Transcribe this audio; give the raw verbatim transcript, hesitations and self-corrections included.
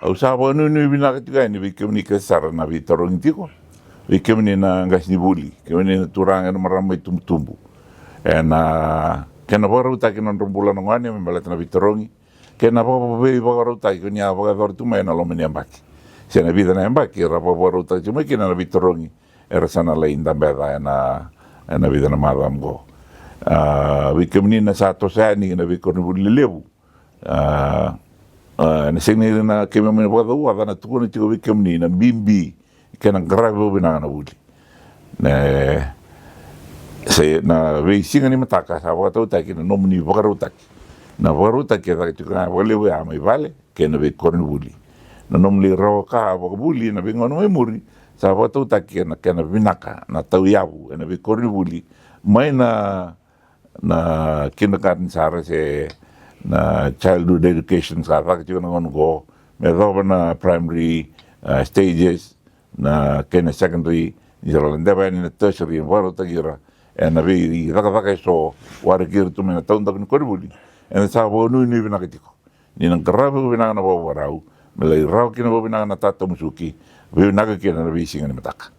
Au sa vakanuinui vinaka tiko yani vei kemuni kece sara na veitarogi tiko, vei kemuni na qasenivuli, kemuni na turaga, na marama, itubutubu, ena kena vakarautaki na nodra bula na gone me baleta na veitarogi, kei na vaka- veivakarautaki ko ni a vakayacora tu mai ena loma ni yabaki se na vica na yabaki era vakavakarautaki tiko mai kina na veitarogi era sa na lai dabeca ena, ena vica na macawa oqo. A, vei kemuni na sa toso yani na veikoronivuli lelevu, a, a, na sega ni ira na keimami na vakacauoca, na tukuna tiko vei kemuni na bibi kei na qaravi vakavinaka na vuli. Na, se na veisiga ni mataka sa vakatautaki na nomuni vakarautaki. Na vakarautaki e caka tiko ga vakalevu ya mai vale kei na veikoronivuli. Na nomuni rawa ka vakavuli na veigauna mai muri sa vakatautaki ena kena vinaka na tauyavu ena veikoronivuli, mai na, na kindergarten sara se na childhood education sa caka tiko na gauna oqo, me yacova na primary, a, stages, na kei na secondary, ni sa ladeva yani na tertiary, vakarautaki ira ena veicakacaka eso, waraki ira tu mai na taudaku ni koronivuli. Eda sa vakanuinui vinaka tiko ni na qaravi vakavinaka na vakavakarau me lai rawa kina vakavinaka na tatamusuki, vakavinaka kina na veisiga ni mataka.